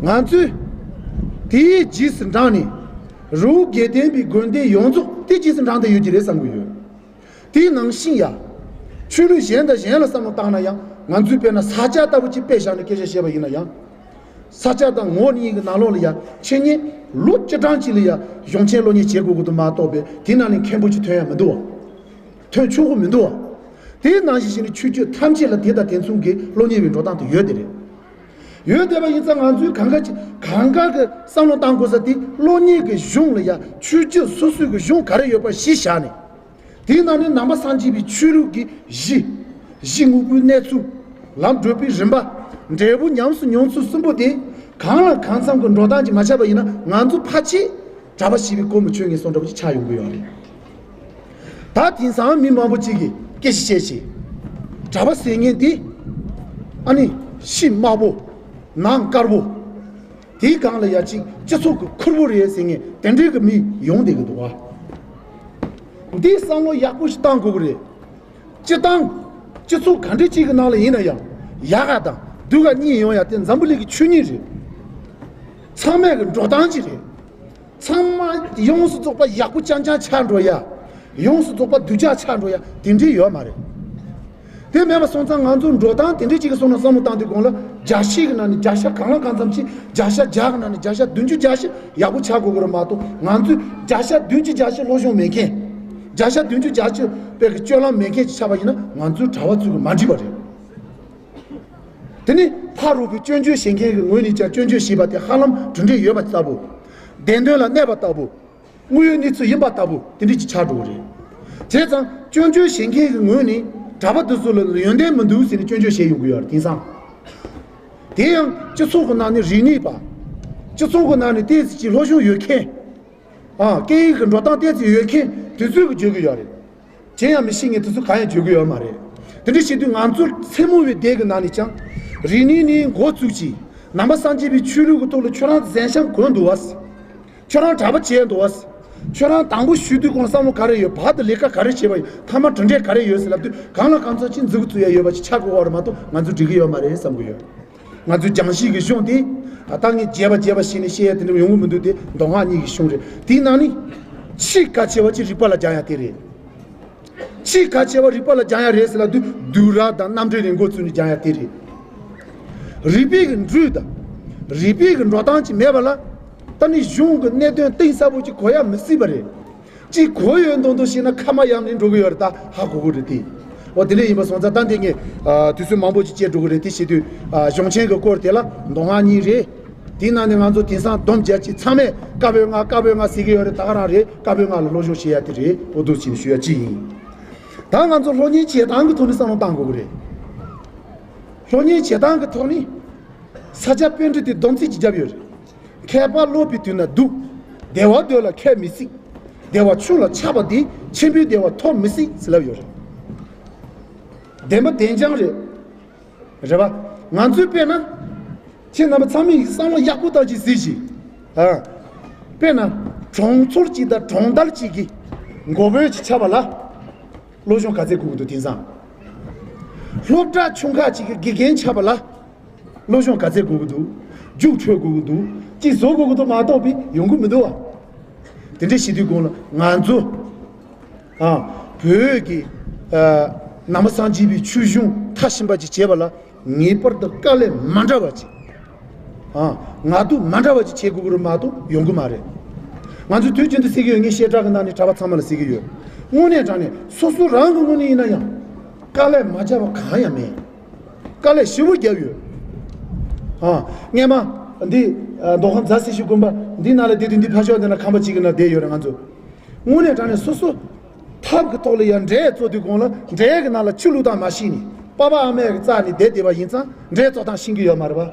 ང་ཚོས་དེའི་རྗེས་སུ་འབྲངས་ནས་རི་བོ་དགེ་ལྡན་པའི་དགོན་སྡེ་ཡོངས་རྫོགས་དེ་རྗེས་སུ་འབྲངས་བསྡད་ཡོད་ཀྱི་རེད་བསམ་གྱི་ཡོད། དེའི་ནང་བཞིན་ཡ། ཆོས་ལུགས་གཞན་དང་གཞན་ལ་བསམ་བློ་བཏང་ན་ཡང་ང་ཚོས་དཔེར་ན་ས་སྐྱ་ལྟ་བུ་ཅིག་དཔེ་བཞག་ནས་སྐད་ཆ་བཤད་པ་ཡིན་ན་ཡང་། ས་སྐྱ་དང་ངོ་གཉིས་ཀྱི་ནང་ལོགས་ལ་ཡ་འཆད་ཉན་ལོ་བཅུ་གྲངས་ཅིག་ལ་ཡ་གཞུང་ཆེན་སློབ་གཉེར་བྱེད་དགོས་ཀྱི་འདུག་མ་གཏོགས་པའི་དེ་ནང་ནས་མཁན་པོ་ཅིག་ཐོན་ཡ་མི་འདུག་བ། ཐོན་ཆོག་གི་མི་འདུག་བ། དེའི་ནང་བཞིན་བྱས་ནས་ཆོས་བརྒྱུད་ཐམས་ཅད་ལ་དེ་དང་དེ་མཚུངས་ཀྱི་སློབ་གཉེར་བའི་འགྲོ་སྟངས་དེ་ཡོད་དེ་རེད། ཡོད་བསྡད་པ་ཡིན་ཙང་ང་ཚོས་གང་ག་ཅི་གང་ག་གི་བསམ་བློ་བཏང་དགོས་ས་དེ་སློབ་གཉེར་གྱི་གཞུང་ལ་ཡ་ཆོས་བརྒྱུད་སོ་སོའི་གི་གཞུང་ག་རེ་ཡོད་པ་གཞི་བཞག་ནས། དེའི་ནང་ནས་ནང་པ་སངས་རྒྱས་པའི་ཆོས་ལུགས་ཀྱི་གཞི། གཞི་དངོས་པོའི་གནས་ཚུལ། ལམ་བགྲོད་པའི་རིམ་པ། འབྲས་བུ་ཉམས་སུ་མྱོང་ཚུལ་གསུམ་པོ་དེ་གང་ལ་གང་འཚམ་གྱི་འགྲོ་སྟངས་ཀྱིས་མ་ཆགས་པ་ཡིན་ན་ང་ཚོ་ཕལ་ཆེར་གྲྭ་པ་ཞེས་པའི་སྐོར་མི་ཆོད་ངེས་སོང་འདྲ་པོ་ཅིག་ཆགས་ཡོང་གི་ཡོད་རེད། ད་དེང་སང་མི་མང་པོ་ཅིག་གིས་སྐད་ཆ་བཤད་བྱས། གྲྭ་པ་ཟེར་མཁན་དེ་ཨ་ནི་ཕྱི་དམར་པོ། ནང་དཀར་པོ། དེའི་སྒང་ལ་ཡ་གཅིག་སྤྱི་ཚོགས་ཀྱི་ཁུར་པོ་རེད་ཟེར་མཁན་དེ་འདྲའི་གི་མི་ཡོང་བསྡད་ཀྱི་འདུག་བ། འདི་བསམ་བློ་ཡག་པོ་ཞིག་བཏང་དགོས་ཀྱི་རེད། སྤྱི་བཏང་། སྤྱི་ཚོགས་ག་འདྲ་ཅིག་གི་ནང་ལ་ཡིན་ན་ཡང་ཡག་ག་དང་སྡུག་ག་གཉིས་ཡོང་ཡ་དེ་འཛམ་བུ་གླིང་གི་ཆོས་ཉིད་རེད། ཚང་མས་གི་འགྲོ་སྟངས་ཅིག་རེད། ཚང་མ་ཡོངས་སུ་རྫོགས་པ་ཡག་པོ་རྐྱང་རྐྱང་ཆགས་འགྲོ་ཡ། ཡོངས་སུ་རྫོགས་པ་སྡུག་ཅག་ཆགས་འགྲོ་ཡ་དེ་འདྲའི་ཡོད་མ་རེད། དེ་མེད་པ་སོང་ཙང་ང་ཚོ་འགྲོ་སྟངས་དེ་འདྲའི་ཅིག་གི་སོང་ན་བསམ་བློ་བཏང་དུས་གོང་ལ་བརྒྱ་བཤད་གི་ནང་ནས་བརྒྱ་ཤ་གང་ལ་གང་འཚམ་ཅིག་བརྒྱ་ཤ་བརྒྱ་གི་ནང་ནས་བརྒྱ་ཤ་བདུན་ཅུ་བརྒྱ་ཤ་ཡག་པོ་ཆགས་དགོས་གི་རེད་མ་གཏོགས་ང་ཚོས་བརྒྱ་ཤ་བདུན་ཅུ་བརྒྱ་ཤ་སློབ་སྦྱོང་མེད་མཁན། བརྒྱ་ཤ་བདུན་ཅུ་བརྒྱ་ཤ་དཔེ་གི་སྤྱོད་ལམ་མེད་མཁན་ཅིག་ཆགས་པ་ཡིན་ན་ང་ཚོའི་གྲྭ་པ་ཚོས་གི་མ་འགྲིག་པ་རེད། དེ་ནི་ཕ་རོལ་པོའི་སྐྱོན་བརྗོད་བྱེད་མཁན་གྱི་ངོས་ནས་ཀྱང་སྐྱོན་བརྗོད་བྱས་པ་དེ་ཧ་ལམ་གྲུབ་འབྲས་ཡོད་པ་ལྟ་བུ། བདེན་དོན་ལ་གནས་པ་ལྟ་བུ། དངོས་ཡོད་གནས་ཚུལ་ཡིན་པ་ལྟ་བུ་དེ་འདྲ་ཅིག་ཆགས་འགྲོ་གི་རེད། བྱས་ཙང་སྐྱོན་བརྗོད་བྱེད་མཁན་གྱི་ངོས་ནས་གྲྭ་པ་འདི་ཚོ་ལ་ཡོན་ཏན་མི་འདུག་ཟེར་ནས་སྐྱོན་བརྗོད་བྱས་ཡོང་གི་ཡོད་རེད་དེང་སང་། དེ་ཡང་སྤྱི་ཚོགས་ཀྱི་ནང་ནས་རིག་གནས་པ། སྤྱི་ཚོགས་ཀྱི་ནང་ནས་ཏོག་ཙམ་ཅིག་སློབ་སྦྱོང་ཡོད་མཁན། ཨ། སྐད་ཡིག་གི་འགྲོ་སྟངས་ཏོག་ཙམ་ཡོད་མཁན་དེ་ཚོས་ཀྱིས་བརྗོད་ཀྱི་ཡོད་རེད། བྱས་ཡང་མི་ཤེས་མཁན་དེ་ཚོས་གང་ཡང་བརྗོད་ཀྱི་ཡོད་མ་རེད། དེ་འདྲ་བྱེད་དུས་ང་ཚོ་མཚན་མོ་བའི་སྡེ་གི་ནང་ནས་ཀྱང་། རིག་གནས་ནས་འགོ་བཙུགས་ཀྱིས་ནང་པ་སངས་རྒྱས་པའི་ཆོས་ལུགས་ཀྱི་ཐོག་ལ་ཁྱོད་རང་གཟན་ཤམ་གོན་འདུག་བ། ཁྱོད་རང་གྲྭ་པ་བྱས་འདུག་བ། ཁྱོད་རང་དང་པོ་ཞུགས་དུས་གོང་བསམ་བློ་ག་རེ་ཡོད། བར་དུ་ལས་ཀ་ག་རེ་བྱས་པ་ཡིན། མཐའ་མ་གྲུབ་འབྲས་ག་རེ་ཡོད་ཟེར་ལབ་དུས་གང་ལ་གང་འཚམ་ཅིག་མཛུབ་གུ་བཙུགས་ཡ་ཡོད་པ་ཅིག་ཆགས་དགོས་པ་རེད་མ་གཏོགས་ང་ཚོ་འགྲིག་གི་ཡོད་མ་རེད་བསམ་གི་ཡོད། ང་ཚོའི་སྦྱང་གཞི་གི་གཞུང་དེ། ད་ངས་རྒྱས་པ་རྒྱས་པ་བྱས་ནས་བཤད་ཡ་དེ་འདྲ་ཡོང་གི་མི་འདུག་སྟེ་མདོ་སྔགས་གཉིས་ཀྱི་གཞུང་རེད། དེའི་ནང་ནས། ཆེས་གལ་ཆེ་བ་ཅིག་རིག་པ་ལ་སྦྱང་ཡ་དེ་རེད། ཆེས་གལ་ཆེ་བ་རིག་པ་ལ་སྦྱང་ཡ་རེད་ཟེར་ལབ་དུས་བསྡུས་གྲྭ་དང་རྣམ་འགྲེལ་རེ་འགོ་བཙུགས་ནས་སྦྱང་ཡ་དེ་རེད། རིག་པའི་གི་འགྲོས་དང་། རིག་པའི་གི་འགྲོ་སྟངས་ཅིག་མེད་པ་ལ། ད་ནི་གཞུང་གི་གནད་དོན་གཏིང་ཟབ་པོ་ཅིག་གོ་ཡ་མི་སྲིད་པ་རེད། ཅིག་གོ་ཡོད་མདོག་མདོག་བྱས་ན་ཁ་མ་ཡར་ནས་འགྲོ་གི་ཡོད་རེད། ད་ཧ་གོ་གི་རེད་དེ། འོ་དེ་འདྲ་ཡིན་པ་སོང་ཙང་ད་འདི་ངས་ཨ་དུས་ཚོད་མང་པོ་ཅིག་བཅད་འགྲོ་གི་རེད། དེ་བྱེད་དུས་ཨ་གཞུང་ཆེན་གྱི་སྐོར་དེ་ལ་མདོ་སྔགས་གཉིས་རེད། དེའི་ནང་ནས་ང་ཚོ་དེང་སང་སྡོམ་རྒྱག་ཅིག་ཚང་མས་བཀའ་པོད་ལྔ་བཀའ་པོད་ལྔ་ཟེར་གི་ཡོད་རེད། ད་ག་རང་རེད། བཀའ་པོད་ལྔ་ལ་སློབ་སྦྱོང་བྱེད་ཡ་དེ་རེད། འོ་འདུག་བྱས་ནས་ཞུ་ཡ་ཅིག་ཡིན། ད་ང་ཚོ་སློབ་གཉེར་བྱེད་སྟངས་ཀྱི་ཐོག་ནས་བསམ་བློ་བཏང་དགོས་ཀྱི་རེད། སློབ་གཉེར་བྱེད་སྟངས་ཀྱི་ཐོག་ནས། ས་སྐྱ་པཎྜི་ཏའི་སྡོམ་ཚིག་ཅིག་བརྒྱབ་ཡོད་རེད། མཁས་པ་སློབ་པའི་དུས་ན་སྡུག། བདེ་བ་འདོད་ལ་མཁས་མི་སྲིད། བདེ་བ་ཆུང་ལ་ཆགས་པ་འདི་ཆེན་པོའི་བདེ་བ་ཐོབ་མི་སྲིད་ཟེར་ལབ་ཡོད་རེད། བདེན་པ་བདེན་རྐྱང་རེད། རེད་པ། ང་ཚོས་དཔེར་ན། ཁྱེད་རྣམ་པ་ཚང་མས་བསམ་བློ་ཡག་པོ་བཏང་ཅིག་གཟིགས་ཤིག་ཨ། དཔེར་ན། གྲོང་ཚོར་ཅིག་དང་གྲོང་རྡལ་ཅིག་གི་འགོ་དཔོན་ཅིག་ཆགས་པ་ལ། སློབ་སྦྱོང་ག་ཚད་དགོས་ཀྱི་འདུག་དེང་སང་། སློབ་གྲྭ་ཆུང་ཁག་ཅིག་གི་དགེ་རྒན་ཆགས་པ་ལ། སློབ་སྦྱོང་ག་ཚད་དགོས་ཀྱི་འདུག་རྒྱུགས་འཕྲོད་དགོས་ཀྱི་འདུག་ཅིག་བཟོ་དགོས་ཀྱི་འདུག་མ་གཏོགས་པའི་ཡོང་གི་མི་འདུག་བ། དེ་འདྲ་བྱེད་དུས་གོང་ལ་ང་ཚོ། ཨ། བོད་ཀྱི། ཨ། ནང་པ་སངས་རྒྱས་པའི་ཆོས་གཞུང་མཐའ་ཕྱིན་པ་ཅིག་བྱེད་པ་ལ་ངེས་པར་དུ་དཀའ་ལས་མ་འདྲ་བ་ཅིག་ཨ། ངལ་དུབ་མ་འདྲ་བ་ཅིག་བྱེད་དགོས་ཀྱི་རེད་མ་གཏོགས་ཡོང་གི་མ་རེད། ང་ཚོས་དུས་རྒྱུན་དུ་ཟེར་གྱི་ཡོད། ངས་བཤད་གྲྭ་གི་ནང་ནས་གྲྭ་པ་ཚང་མ་ལ་ཟེར་གྱི་ཡོད། དངོས་གནས་དྲང་གནས་སོ་སོ་རང་གི་ངོས་ནས་ཡིན་ན་ཡང་། དཀའ་ལས་མ་བརྒྱབ་པ་གང་ཡང་མེད། དཀའ་ལས་ཞེ་པོ་བརྒྱབ་ཡོད། ཨ། སྔས་མ། འདི། ཨ། མདོ་ཁམས་རྫ་སེ་བཞི་དགོན་པ་འདི་ནང་ལ་བསྡད་དུས་འདི་ཕ་ཤོག་འདི་ན་ཁང་པ་གཅིག་གི་ནང་བསྡད་ཡོད་རེད་ང་ཚོ། དངོས་གནས་དྲང་གནས་སོ་སོ། ཐབས་ཀྱི་ཐོག་ལ་ཡང་འབྲས་བཙོ་དུས་གོང་ལ་འབྲས་ཀྱི་ནང་ལ་ཆུ་བླུགས་སྟངས་མ་ཤེས་ནས་པ་ཕ་ཨ་མས་ཀྱི་རྩ་ནས་བསྡད་བསྡད་པ་ཡིན་ཙང་འབྲས་བཙོ་སྟངས་ཤེས་ཀྱི་ཡོད་མ་རེད་པ།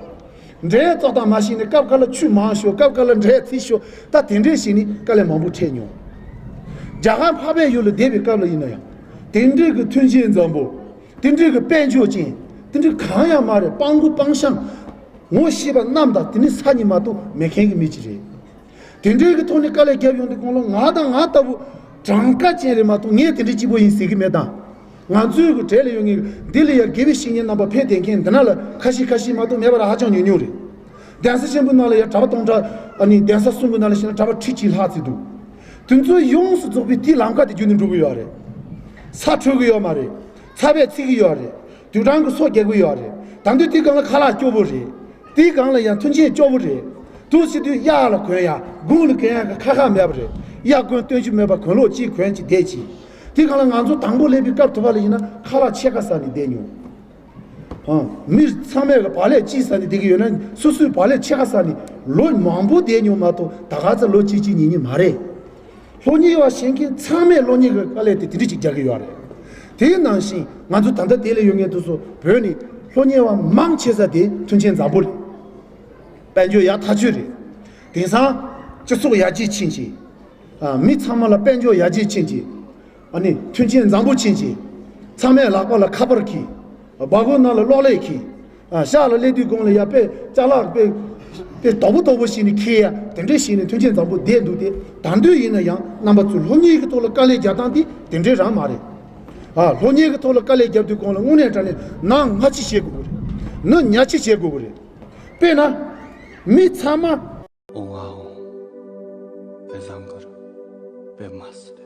འབྲས་བཙོ་སྟངས་མ་ཤེས་ནས་སྐབས་འགའ་ལ་ཆུ་མང་ཤོག་སྐབས་འགའ་ལ་འབྲས་ཚིག་ཤོག་ད་དེ་འདྲས་བྱས་ནས་དཀའ་ལས་མང་པོ་འཕྲད་མྱོང་། རྒྱ་གར་འཕགས་པའི་ཡུལ་ལ་བསྡད་པའི་སྐབས་ལ་ཡིན་ན་ཡང་། དེ་འདྲས་ཀྱི་མཐུན་རྐྱེན་འཛོམས་པོ། དེ་འདྲས་ཀྱི་དཔལ་འབྱོར་ཅན། དེ་འདྲས་གང་ཡང་མ་རེད། སྤྲང་པོ་སྤྲང་ཤང་། ངོ་ཤེས་པ་རྣམས་དང་དེ་ནི་ས་གཉིས་མ་གཏོགས་མེད་མཁན་གྱི་མི་ཅིག་རེད། དེ་འདྲའི་གི་ཐོག་ནས་དཀའ་ལས་བརྒྱབ་ཡོང་དུས་གོང་ལ་ང་དང་ང་ལྟ་བུ་གྲངས་ཀ་ཅན་རེད་མ་གཏོགས་ངས་དེ་འདྲའི་སྐྱིད་པོ་ཡིན་ཟེར་གི་མེད་དང་། ང་ཚོའི་གི་གྲས་ལ་ཡོད་ངེས་འདི་ལ་ཡ་དགེ་བའི་བཤེས་གཉེན་རྣམ་པ་ཕེབས་བསྡད་མཁན་འདི་ན་ལ་ཁ་ཤས་ཁ་ཤས་མ་གཏོགས་མེད་པ་ར་ཧ་ཅང་ཉུང་ཉུང་རེད། གདན་ས་ཆེན་པོའི་ནང་ལ་ཡ་གྲྭ་པ་སྟོང་ཕྲག་ཨ་ནི་གདན་ས་གསུམ་གི་ནང་ལ་བཤད་ན་གྲྭ་པ་ཁྲི་གཅིག་ལྷག་ཙམ་འདུག་དེ་ཚོ་ཡོངས་སུ་རྫོགས་པའི་དེའི་ལམ་ཁ་དེ་བརྒྱུད་ནས་འགྲོ་གི་ཡོད་རེད། ས་འཕྲོད་ཀྱི་ཡོད་མ་རེད། ཚ་བས་ཚིག་གི་ཡོད་རེད། དུག་སྦྲང་གི་སོ་རྒྱག་གི་ཡོད་རེད། ད་དུང་དེའི་སྒང་ལ་ཁ་ལག་སྐྱོ་པོ་རེད། དེའི་སྒང་ལ་ཡང་མཐུན་རྐྱེན་སྐྱོ་པོ་རེད། དུས་ཕྱིན་དུས་གཡག་ལ་གོན་ཡ། དགུང་ལ་གོན་ཡ་གི་ཁ་ཁ་མེད་པ་རེད། གཡག་གོན་སྟོན་རྒྱུ་མེད་པ་གོན་ལོག་གཅིག་གོན་གཅིག་བསྡད་ཅིག་དེའི་སྒང་ལ་ང་ཚོ་དང་པོ་སླེབས་པའི་སྐབས་དུས་བབ་ལ་ཡིན་ན་ཁ་ལག་ཕྱེད་ཀ་ཟ་ནས་བསྡད་མྱོང་། ཨང་། མི་ཚང་མས་གི་བག་ལེབ་གཅིག་ཟ་ནས་བསྡད་ཀྱི་ཡོད་ན་སོ་སོའི་བག་ལེབ་ཕྱེད་ཀ་ཟ་ནས་ལོ་མང་པོ་བསྡད་མྱོང་མ་གཏོགས་ད་ག་ཚོད་ལོ་གཅིག་གཅིག་གཉིས་གཉིས་མ་རེད། སློབ་གཉེར་བ་བྱེད་མཁན་ཚང་མས་སློབ་གཉེར་གྱི་དཀའ་ལས་དེ་དེ་འདྲ་ཅིག་རྒྱག་གི་ཡོད་རེད། དེའི་ནང་བཞིན་ང་ཚོ་ད་ལྟ་དེ་ལ་ཡོད་མཁན་དེ་ཚོ་བོད་ནས་སློབ་གཉེར་བ་མང་ཆེ་ས་དེ་མཐུན་རྐྱེན་བཟང་པོ་རེད། དཔལ་འབྱོར་ཡག་ཐག་ཆོད་རེད། དེང་སང་སྤྱི་ཚོགས་ཡར་རྒྱས་ཕྱིན་ཅིང་། ཨ། མི་ཚང་མ་ལ་དཔལ་འབྱོར་ཡར་རྒྱས་ཕྱིན་ཅིང་། ཨ་ནི་མཐུན་རྐྱེན་བཟང་པོ་ཕྱིན་ཅིང་། ཚང་མས་ལག་པ་ལ་ཁ་པར་གྱིས། སྦ་ཁུག་ནང་ལ་གློག་ཀླད་གྱིས། ཨ། ཤག་ལ་སླེབས་དུས་གོང་ལ་ཡ་དཔེ་ཅ་ལག་དཔེ་དཔེ་དོག་པོ་དོག་པོ་བྱས་ནས་འཁྱེར་ཡ་དེ་འདྲས་བྱས་ནས་མཐུན་རྐྱེན་བཟང་པོ་བསྡད་འདུག་སྟེ། ད་དུང་ཡིན་ན་ཡང་རྣམ་པ་ཚོས་སློབ་གཉེར་གྱི་ཐོག་ལ་དཀའ་ལས་རྒྱག་སྟངས་དེ་དེ་འདྲས་རང་མ་རེད། ཨ། སློབ་གཉེར་གྱི་ཐོག་ལ་དཀའ་ལས་རྒྱབ་དུས་གོང་ལ་དངོས་གནས་དྲང་གནས་ནག་ཉེས་ཅིག་བྱེད་དགོས་ཀྱི་རེད། ནག་ཉེས་ཅིག་བྱེད་དགོས་ཀྱི་རེད། དཔེར་ན། མི་ཚང་མ། Wow, དཔེ་བཟང་གི་རེད། དཔེ་མ་སྲིད།